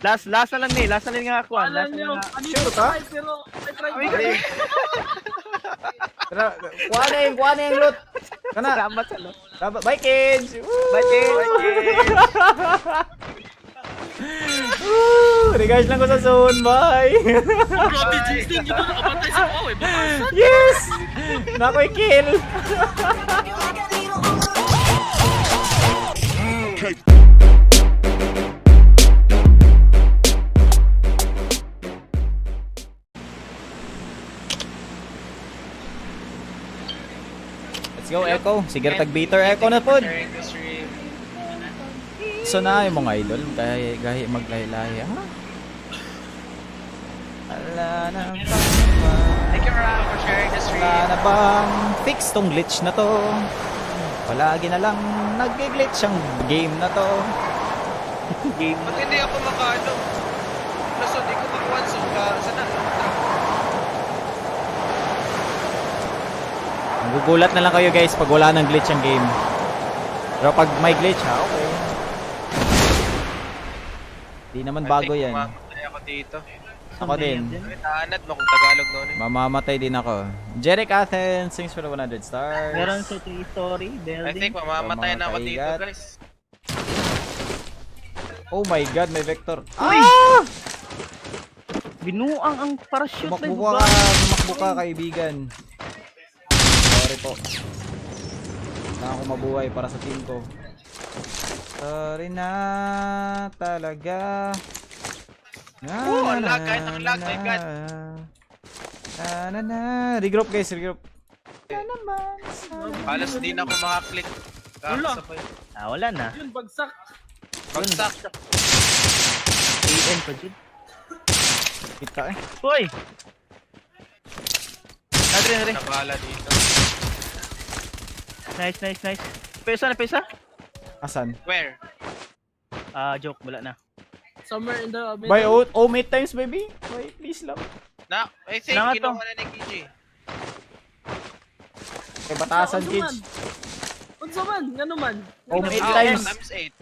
Last, last na lang ni, last na lang nga kuan. Alam Last na nyo, lang nga. andito Sure ka? tayo, pero may try ba? Tara, kuha na yung loot. Kana. Salamat sa lot. Bye, kids! Woo! Bye, kids! Woo! Regards lang ko sa zone. Bye! Grabe, Jason, dito nakabantay sa wow eh. Baka Yes! Nakoy kill! Let's go, Echo. Sige, tag bitter Echo na pod. Sharing the stream. So na yung mga idol, kaya gahi maglahi-lahi, ha? Ala na ba? Thank you, Ram, for sharing the stream. Wala na bang fix tong glitch na to? Palagi na lang nag-glitch ang game na to. Game. Ba't hindi ako makaano? Kaso di ko makuha so ka saan na? Magugulat na lang kayo guys pag wala nang glitch ang game. Pero pag may glitch ha, okay. Di naman bago I think yan. mamamatay ako dito. Ako din. Ay, taanad mo kung Tagalog noon eh. Mamamatay din ako. Jeric Athens, thanks for the 100 stars. Meron sa 3-story building. I think mamamatay Mga na ako dito, kaigat. guys. Oh my god, may vector. Uy! Ah! Binuang ang parachute na Tumakbo ka, tumakbo ka kaibigan. Sorry po. Kailangan ko mabuhay para sa team ko. Sorry na talaga. Na, Oh, ang lag, kahit ang lag, my God. Na, na, na. Regroup guys, regroup. Na naman. Halos di na ako makaklik. Wala. Kakasabay. Ah, wala na. Yun, bagsak. Bagsak. AM pa jud. Kita eh. Hoy! Nadre, nadre. Nabala dito. Nice, nice, nice. Pesa na pesa? Asan? Where? Ah, joke, wala na. Somewhere in the middle. By 8 times baby. Wait, please lang. Na, I think Na nga to. kinuha na ni KJ. Kay batasan Unsa kids. man? Unsa man? Ngano man? Oh, 8 Ah, times. Times 8.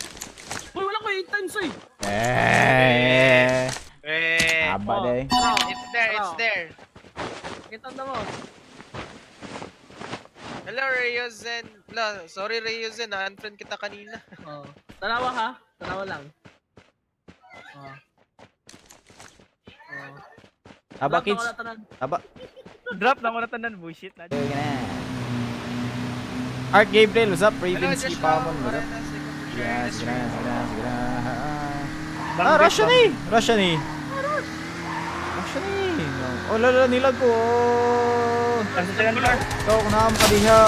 Uy, wala ko 8 times eh. Eh. Eh, Aba day. it's there, it's there. Kita na mo. Hello, Rayozen. La, sorry, Rayozen. Na-unfriend kita kanina. Oh. Tanawa ha? Tanawa lang. Oh. Oh. Aba Drop na kids. wala tanan. Aba. Drop na ko na tanan, bullshit na. Art Gabriel, what's up? Hello, Raven Josh Pamon, what's up? Arenas. Thank you for Sige na, sharing the sige na, stream. sige na, sige na. Ah, Russian eh! Russian eh! Russian eh! Oh, lala, nilag ko! Oh. Nasa second floor. Ikaw, kung nakakadiha.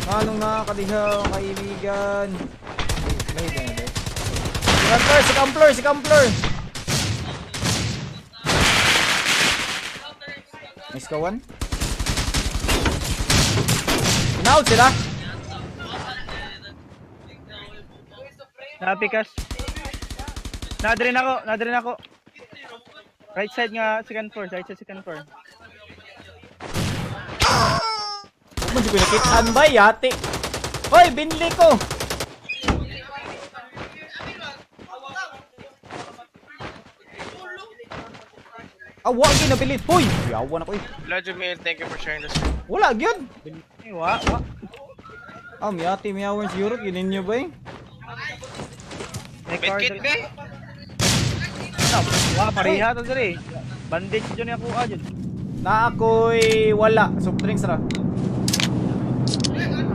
Anong nakakadiha, kaibigan? Ay, ay, ay, ay. Second floor, second floor, second floor! Nice ka, one. Out sila! Napikas. Nadre na ako, nadre na ako. Right side nga, second floor, right side second floor. Huwag mo ko nakitaan ba, yate? Hoy, binli ko! Ah, wag yun, nabilin. Hoy! Yawan ako eh. Hello, Jamil. Thank you for sharing the stream. Wala, gyud! Ay, wa, wa. Ah, miyati, miyawin sa Europe. Yun ninyo ba eh? May car Medkit, dali. be? Wa, pareha to dali. Bandage dyan yung kuha dyan. Na ako'y wala. Soft drinks ra.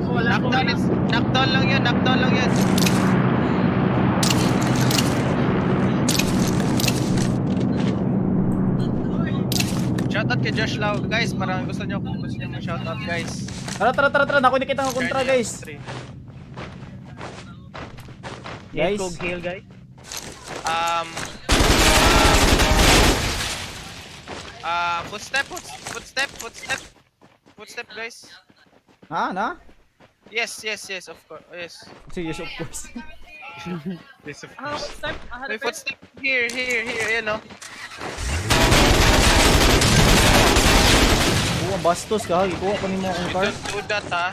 Wala ko. Knockdown, knockdown lang yun. Knockdown lang yun. Shoutout kay Josh Lau. Guys, parang gusto nyo kung gusto nyo shoutout, guys. Tara, tara, tara, tara. Nako'y nakita ng kontra, Share nyo guys. yung stream. Guys. Guys. Go heal, guys. Um, footstep, footstep, footstep, footstep, guys. Ha, na? Yes, of course, yes. Sige, yes, of course. Yes, of Ah, footstep. Ah, May harapin. footstep here, here, here, ayan oh. Oo, ang bastos ka. Ikuha ko nimo akong We car. don't do that, ha.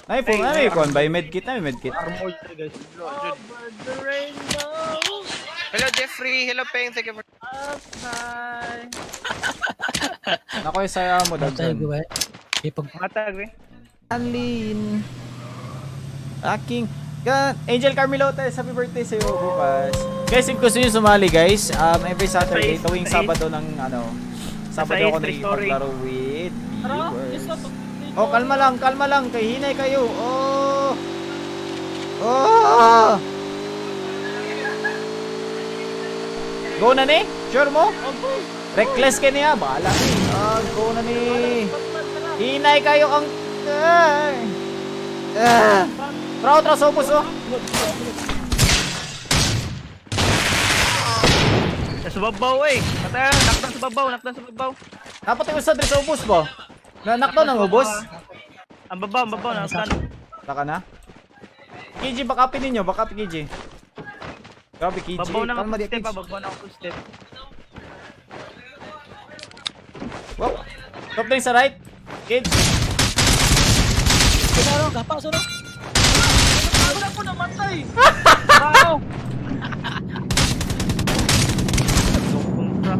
Ay, phone, ano yung phone? By medkit na, may medkit. Armored to, guys. Over the rainbow. Hello Jeffrey, hello Peng, thank you for Up high. Nako yung saya mo, Tayo dagdan. gawa. Eh, pag Matag eh. Anlin. Aking God. Angel Carmilotes, happy birthday sa'yo bukas. Guys, if gusto nyo sumali guys, every Saturday, Sa tuwing sa Sabado ng ano, Sabado Sa ako three story. nakikipaglaro with Tara, viewers. isa to. Oh, kalma lang, kay hinay kayo. Oh! Oh! Go na ni? Sure mo? Reckless ka niya, bahala ni. Ah, go na ni. Hinay kayo ang... Ah! Ah! Tara, tara, sa ubos, oh. Sa babaw eh. Patay, nakdan sa babaw, nakdan sa babaw. Dapat yung sa sa ubos ba? Na knockdown ang ubos? Ang babaw, nakdan. Taka na. KG, back upin ninyo. Back up, KG. Grabe, KG. Babaw na Kalma ang di, step, KG. ah, babaw na ang step. Wow. Top lane sa right. KG. Sino, gapa, sino? Wala ko namatay. Wow! Kontra.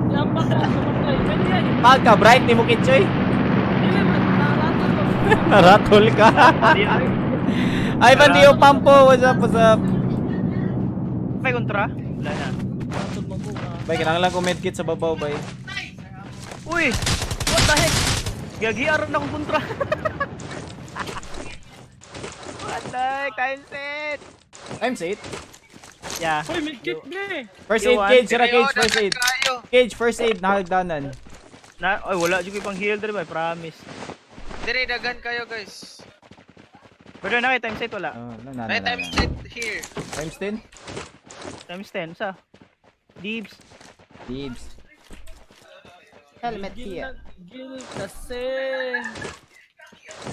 Yan pa ko namatay. Pwede yan. Pagka bright ni mo, Kitchoy. Dili man, naratol ko. Naratol ka. Di- Ivan Dio Pampo, what's up, what's up? May kontra? Wala na. Naratol mo ko. ah. Bay, kailangan lang ko medkit sa babaw, bay. Uy! What the heck? Gagiaron akong kontra. What the heck? Time set! Times 8. Yeah. Hoy, medkit be. First aid, Iwan. cage, sira Kayo, cage, first aid. daghan kayo. Cage, first aid, nakagdanan. Na, oy, wala jud ko pang heal diri ba, promise. Dire, daghan kayo guys. Pero na kay times 8 wala. Oh, na, na, May na, times na. 10 here. Times 10? Times 10 sa. Dibs. Dibs. Helmet Gil here. na- Gil kasi.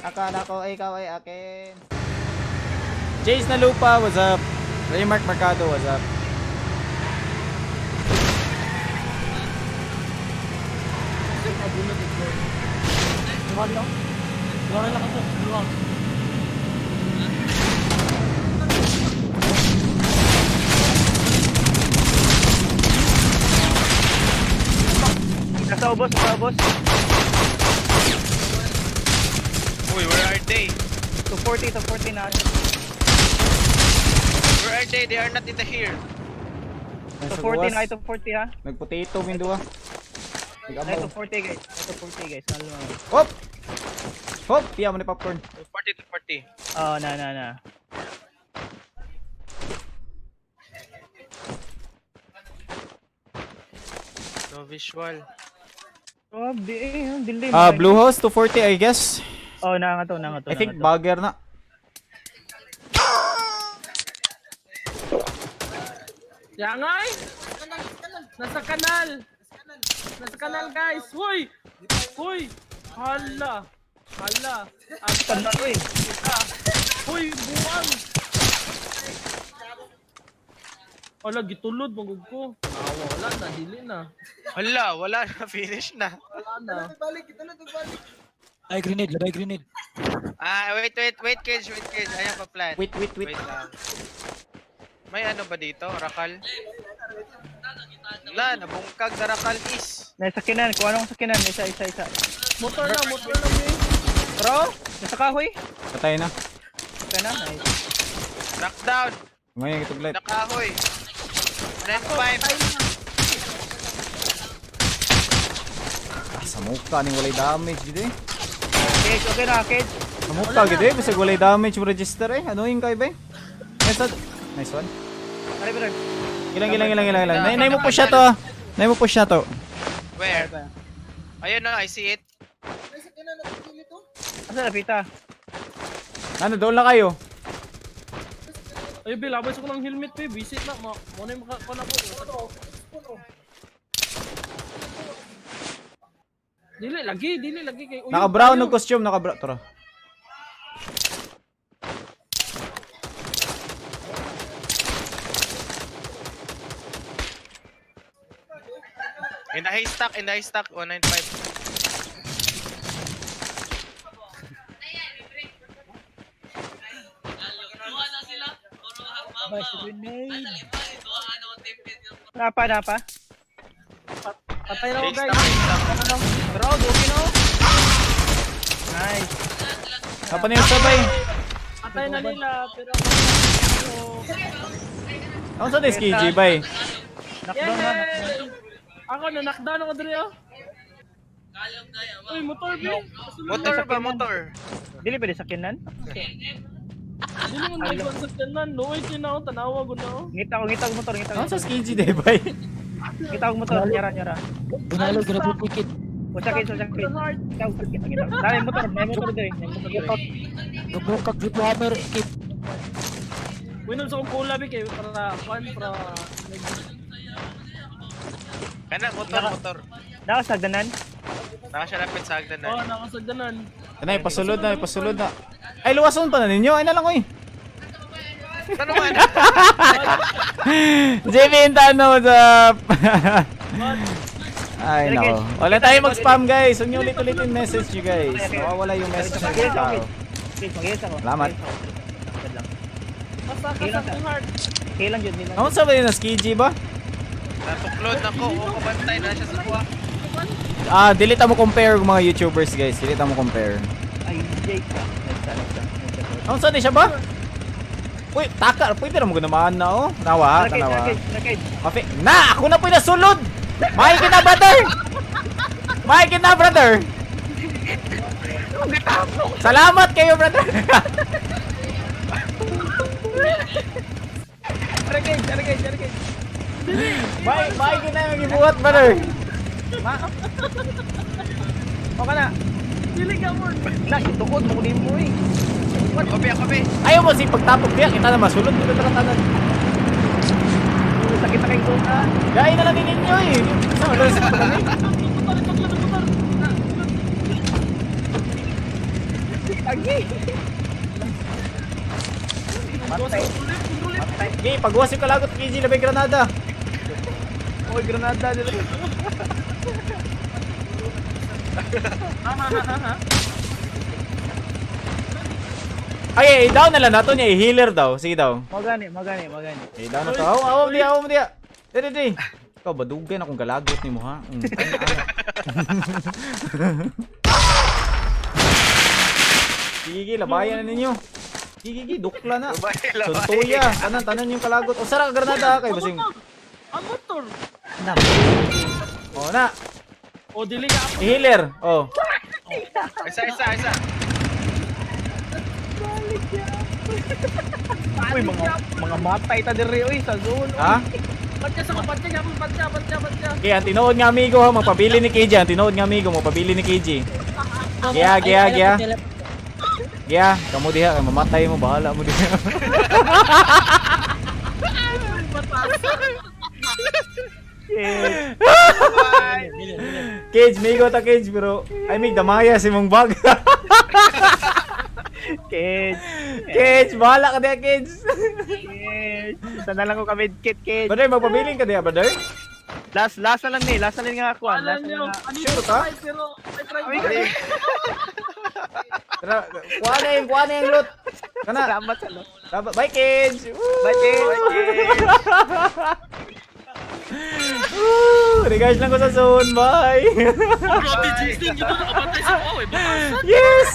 Akala ko ikaw ay akin. Jace na lupa, what's up? Raymark Mercado, what's up? Luwa lang. Luwa lang ako. Luwa. Nasa ubos, nasa ubos. Uy, where are they? 240, 240 na. Where are they? They are not in the here. Nasa 240 na, buwas. 240 ha. Nagpotato, window ah. Ay, Nag-abaw. 240 guys. 240 guys. Ano mo? Hop! Hop! Piya mo ni popcorn. 240 to 40. Oh, na na na. No visual. Grabe eh, ang dilim. Ah, Blue House, 240 I guess. Oh, na nga to, na nga to. I think na nga to. bagger na. Yangay! Nasa kanal! Nasa kanal guys! Hoy! Hoy! Hala! Hala! At Kanal, uy. Hoy! Buwang! Hala, gitulod magug ko. Ah, wala na, dili na. Hala, wala na. Finish na. Wala na. Ay, grenade. Labay grenade. Ah, wait, wait, wait, Cage, wait, Cage. I have a plan. Wait, wait, wait. Wait lang. May ano ba dito? Rakal? Na, nabungkag na Rakal is. Nasa kinan, kung anong sakinan, isa isa isa. Motor na, eh. Bro, nasa kahoy. Patay na. Okay na, nice. Knockdown! Ngayon, ituglit. Nakahoy! 9-5! Ah, sa mukha ning walay damage gid eh. Cage, okay na, cage. Sa mukha gid eh, bisag walay damage mo register eh. Ano yung kay be? Nice one. Nice one. Pare, pare. Ilang ilang ilang ilang ilang. Nay, nay mo push na to. Ah. Nay mo push na to. Where? Ayun na, I see it. Asa lapita? Ano, doon lang kayo. Ay, Bill, labas ko ng helmet, be. Visit na. Ma mo na yung makakuha na ko. Dili, lagi, dili, lagi. Kay, uyog Naka-brown tayo. ng costume, naka-brown. Tara. In the haystack, in the haystack, 195. Advice grenade. Napa, napa. Patay na ako, Fix guys. na, fix na. Bro, okay no? Nice. Napa na yung sabay. Patay na nila, pero ako. Ano sa this KJ bay? Knockdown na, knockdown. Yay! Ako, na-knockdown ako diri, oh. Uy, motor, bro. Motor ba, motor? Dili ba di sakyanan? Dili mo nag sa tanan. Luoy kayo na ako, tanawa ko na ako. Ngita ko, ngita ko motor, ngita ko. Ano sa KJ day bay? Ngita ko motor, nyara, nyara. Bunalo, grabe ticket. Usakit, usakit. Heart. Ngita ko, ngita, ngita. Dali, motor, may motor diri, may motor diri. Gabok kag triple hammer kit. Winom sa akong cola, bi, kay para, kwan, para... Kana, motor, motor. Nakasagdanan? Naka siya lapit sa hagdan Oh, na. nakasagdanan. Ano, pasulod na, pasulod na. Ay, luwason pa na ninyo. Ay na lang, oy. Ano man? JB Intano, what's up? Ay, nako. Wala tayo mag-spam, guys. Huwag niyo ulit-ulitin message you guys. Nawawala yung message ng Mag-yes ako, tao. Guys, mag-yes ako. Salamat. Mag-yes ako. Wait lang. Basta kasak ng heart. Kailan yun, nila. Ano sa ba yun? KG ba? Natuklod na ko. O, kabantay na siya sa kuha. Ah, delete mo compare mga YouTubers, guys. Delete mo compare. Ay, Jake ka. Next time, next time, next time. Ano sa ni siya ba? Uy, taka. Pwede na mo gunamaan na, oh. Nawa, Arcade, tanawa. arcade, arcade. Kafe. Na! Ako na po'y nasulod! May na, brother! May na, brother! Salamat kayo, brother! Arcade, arcade, arcade. May na yung gibuhat, brother! Ma. Okay na. Dili ka mo. Na, itukod mo kunin mo eh. Kopi, kopi. Ayaw mo si pagtapok diya, kita na masulod dito na tanan. Sakit na kayong kuka. Gaya na lang din ninyo eh. Sa wala sa kami. Motor, motor, motor. Agi. Matay. Matay. Okay, pagwas yung kalagot KG labay granada. Oy, granada nila. Ay, down na lang nato niya, i-healer daw. Sige daw. Magani, magani, magani. Eh, down na to. Aw, aw, di, aw, di. Di, di, di. Ikaw, badugay na kung galagot ni mo, ha? Mm. Sige, labayan na ninyo. Sige, sige, dukla na. Labay, labay. Suntuya, tanan, tanan yung kalagot. O, sara ka granada, ha? Kay basing. Ang motor. O, na. O, dili ka ako. I-healer. O. Isa, isa, isa. Uy, mga matay ta diri oy sa zone. Ha? Patya sa ko, patya ka, patya, patya, patya. Okay, ang tinuod nga amigo ha, magpabili ni KJ. Ang tinuod nga amigo, magpabili ni KJ. Gya, gya, gya. Gya, kamo diha, kay mamatay mo, bahala mo diha. Cage, migo ta cage, pero ay mig damaya si mong bag. Cage. Cage, bahala ka diha, Cage. Cage. Isa na lang ko kami kit cage. Brother, magpabiling ka diha, brother. Last last na lang ni, last na lang nga kuan. Alam Last na niyo, lang nga. ano Sure ka? Pero, may try Ay, ba? Tara, kuha na yung loot. Kana. Salamat sa lot. Dapat- Bye, Cage. Woo! Bye, Cage. Woo! Regards lang ko sa zone. Bye. Grabe, Justin, dito nakabantay sa ako eh. Yes!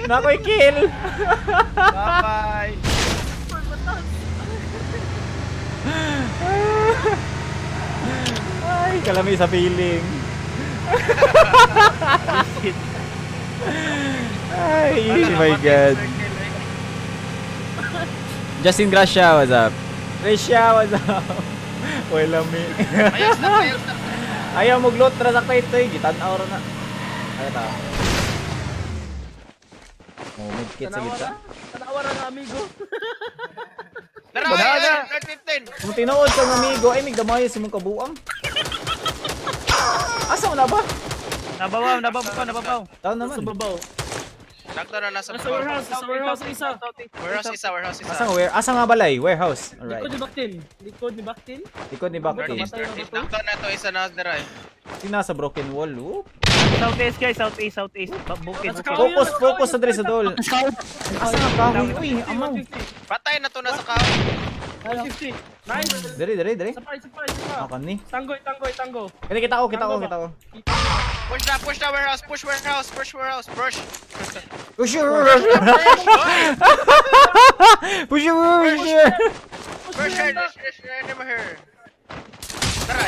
Nakoy kill. Bye-bye. Ay, kalami sa feeling. Ay, my God. Justin Gracia, what's up? Gracia, what's up? Uy, lami. Ayos na, ayos na. Ayaw mo glot ra sa ito eh. Gitan-aw ra na. Ay ta. Oh, medkit sa Tanawa gitna. ra. Tanawa ra nga, amigo. Tara, ay, ay, 15. Kung tinuod kang amigo, ay migdamaya si mong kabuang. Asa mo na ba? Nababaw, nababaw, nababaw. Down naman. Sa babaw. Knockdown na nasa Nasa warehouse, sa warehouse isa. Warehouse isa, warehouse isa. Asa nga where? Asa nga balay? Warehouse. Likod Alright. ni Baktin. Likod ni Baktin. Likod ni Bakti. Northeast, northeast. Knockdown na to, isa na dira eh. Sino nasa broken wall? Whoop. Southeast guys, southeast, southeast. Bukid, bukid. Focus, focus sa dre sa dol. Asa nga kahoy? Uy, amaw. Patay na to nasa kahoy. 150. Nice. Dere, dere, dere. Isa pa, isa pa, isa pa. Ako ni. Tanggoy, tanggoy, tanggo. Kaya kita ko, kita ko, kita ko. Push na warehouse, push warehouse, push warehouse, push. Push your Push your push your Push her, push her, push her. Tara.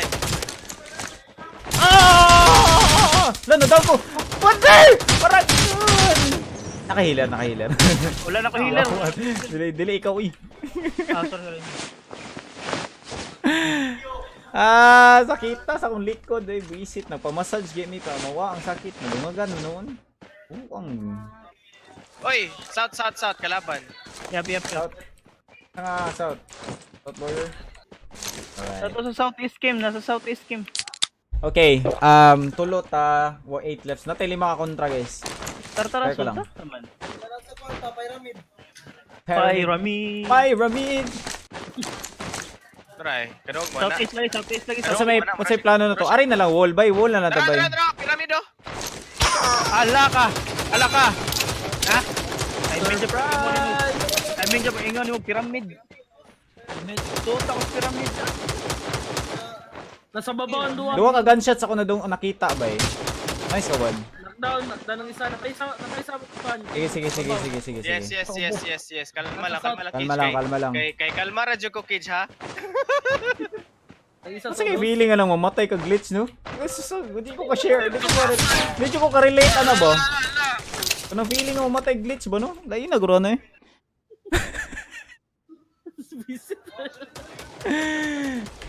Ah! Lano, down ko! Patay! Parang yun! Nakahealer, nakahealer. Wala na ko healer. Dili, dili, ikaw eh. Ah, sorry, sorry. Ah, sakit ta sa akong likod eh. Visit, nagpamassage give me pa. Mawa ang sakit. Nalungagan noon. Ang Oy, south, south, south, kalaban. Yap, yap, yap. South. Nga, south. South border. Alright. Sa southeast Kim, nasa southeast Kim. Okay, tulo ta, 8 lefts. Natay lima ka kontra, guys. Tara, tara, Try ko lang. sulta. Naman. Pyramid. Pyramid! Tara, kadog mo na. Southeast lagi, southeast lagi. Unsa may unsay plano na to? Ari na lang wall by wall na lang Tara, ta bay. tara, tara, piramido. Ala ka! Ala ka. Ha? I mean, I mean, ingon mo pyramid. Tuta ko pyramid. Nasa baba ang duwa. Duha ka gunshots ako na dong nakita bay. Nice ka one. Knockdown, knockdown ng isa. Nakaisa, nakaisa. Pan. Sige sige sige sige sige Yes, sige. yes, yes, yes, yes. Kalma lang, kalma lang, Kalma Cage. lang, Kay- kalma lang. Kay kalma ra jud ko, Cage, ha? Nakaisa Kasi kay feeling nga lang mamatay ka glitch no? Ay, sus, hindi ko ka share, hindi ko ka relate ano ba? Anong feeling nga mamatay glitch ba no? Lain na guro na eh. Visit.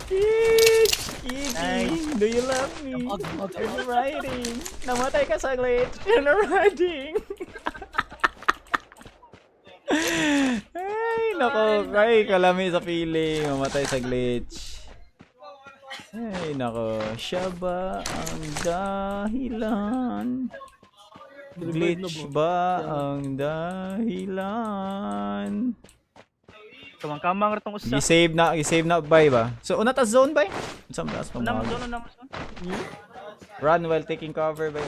Glitch! Gigi, do you love me? I'm riding. Namatay ka sa glitch. I'm riding. Ay, nako. Ay, kalami sa feeling. Mamatay sa glitch. Ay, nako. Siya ba ang dahilan? Glitch ba ang dahilan? Kamang-kamang ra tong usa. I-save na bay ba? So, una ta zone bay? Unsa man taas Una mo pa zone, una mo zone. Run while taking cover bay.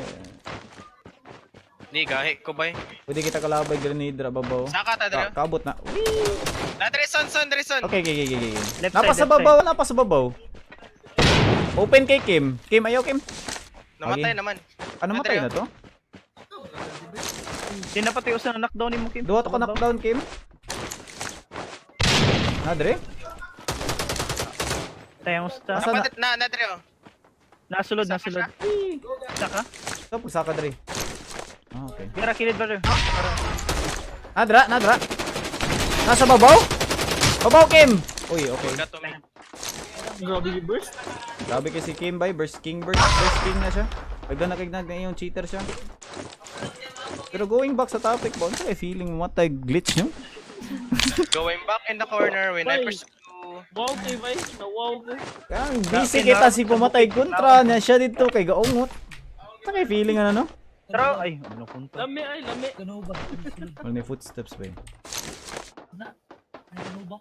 Di, gahi ko bay. Pwede kita kalabay grenade ra babaw. Saka ta, Ka dre. kabot na. Whee! Na, dre, son, son, dre, son. Okay. Left Napa side, sa left babaw, napa sa babaw. Open kay Kim. Kim, ayaw Kim. Namatay Okay. naman. Ano matay na to? Di na pati usa na knockdown nimo Kim. Duha to ka knockdown Kim. Na dre? Tayang usta. Asa na? Napatid na, na, dre, oh. Nasulod, nasulod. Saka? Sa pagsaka dre. Ah, okay. Gara kilid brother. Nadra, nadra. Nasa babaw? Babaw Kim. Uy, okay. Got to me. Grabe yung burst. Grabe kasi Kim bay, burst king, burst, burst king na siya. Pagka nakignag na yung cheater siya. Pero going back sa topic ba, unsa kay feeling mo matay glitch no? Going back in the corner when I Bay. pursue. Wow kay bay. Na-wow ko. Kaya ang busy kita si pumatay kontra na siya dito kay gaungot. Unsa kay feeling ano no? Tara, ay, ano kunta. Lami ay, lami. Gano ba? Wala may footsteps ba? Gano ba?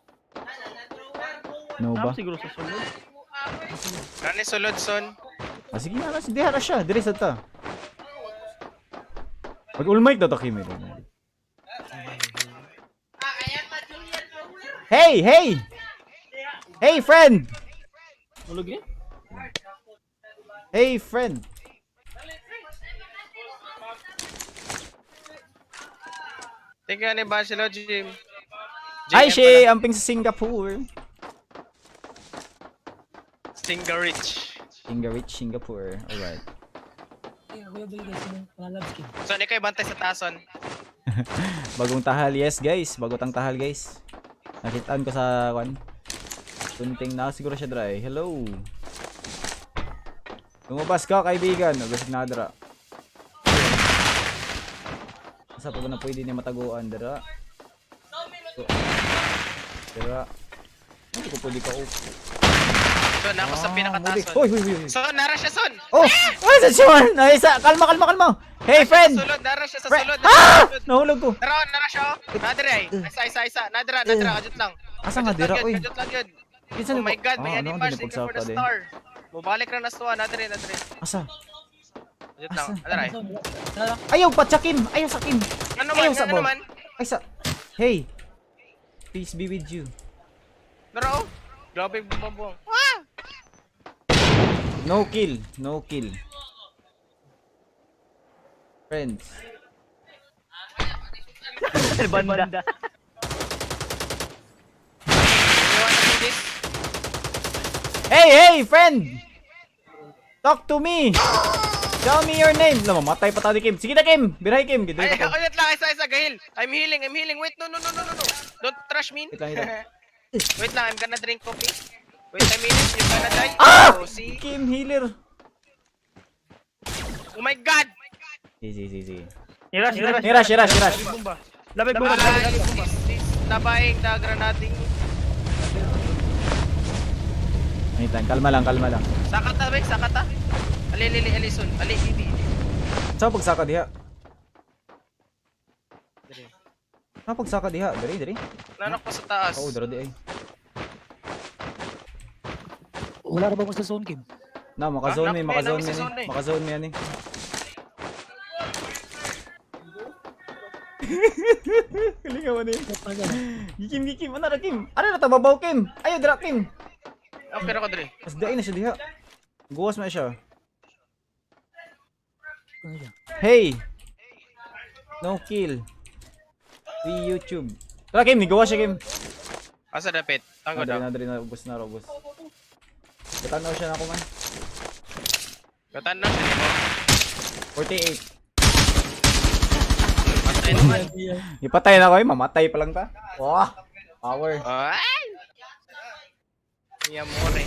No ba? Ba? Siguro sa sulod. Rani sulod, son. Ah, sige na, di hara siya, diri sa ta. Pag ulmike na to Kim. Eh. Hey, hey! Hey friend! Mulog eh. Hey friend! Thank you, ani Bachelor Jim. Hi, JM Shay! pala. Amping sa Singapore. Singarich. Singarich, Singapore. Alright. Ay, Kuya Boy, guys, yung lalabs kin. Son, ikaw bantay sa tason. Bagong tahal, yes guys. Bagotang tahal guys. Nakitaan ko sa kwan. Tunting na siguro siya dry. Hello. Lumabas ka kaibigan. Nagasig na dra. Asa pa ba na pwede niya mataguan dra? Dra. Hindi ko pwede ka oh. Son, ako sa Ah, pinakatason. Hoy, hoy, hoy, hoy. Son, nara siya, son! Oh! Ay, sa Sean! Ay, sa, kalma, kalma, kalma! Hey, friend! Sulod, nara siya sa Friend! sulod. Nara siya Ah! sa sulod. Nahulog ko. Nara, nara siya, oh. Nadira, eh. Isa, isa, isa. Nadira, nadira, kajut lang. Asa nga Kajut lang dira, yun, oy? Kajut lang yun. Kinsa Oh ni my God, may Ah, ano, animals. hindi Thank you for the pagsaka din. star. Mubalik ra na sa tuwa. Nadira, nadira. Asa? Kajut lang. Asa? Nadira, eh. Tara, Ayaw pa, Chakim! Ayaw sa Kim! Ano man, Ayaw sa ano ball. man. Ay sa... Hey! Peace be with you. Dara oh. Grabe bumabuang. Ah! No kill, no kill. Friends. Banda. You wanna do this? Hey, hey, friend! Talk to me! Tell me your name! Alam mo, matay pa tayo ni Kim. Sige na, Kim! Birahe, Kim. Gidoy Ay, ka ko. ulit lang, isa, isa, gahil. I'm healing, I'm healing. Wait, no, no, no, no, no, no. Don't trash me. Wait lang, wait lang. Wait lang, I'm gonna drink coffee. Wait a minute, you're gonna die. Ah! Oh, see? Kim, healer. Oh my God! Easy, easy, easy. Irash, irash. Nirash, irash, irash. Bomba. Labay bomba. Ah, this, tabaing, the granating. Wait lang, kalma lang, kalma lang. Sakata, be, sakata. Ali, ali, ali, ali, son. Ali, ali, ali. Sa pagsaka diha? Dali. Sa pagsaka diha? Diri, diri. Nanak ko sa taas. Oo, diri di ay. Wala ra ba mo sa zone, Kim? Na, maka-zone Ah, mi, nak- maka-zone eh, mi. nasa zone eh. Maka-zone mi ani. Kalinga man eh. Gikim, gikim. Ano ra, Kim? Ano na tababaw, Kim? Ayo, dira, Kim. Okay ra ko dali. Mas dain na siya diha. Guwas man siya. Ano siya? Hey! No kill. We YouTube. Tara Kim, nigawa siya Kim. Asa dapit? Tango Nadali daw. na, dali na, ubos na, ubos. Katanaw siya na ako man. Katan na siya. 48. Patay naman. Ipatay na ko eh, mamatay pa lang ta. Wah! Power. Ay! Mi amore.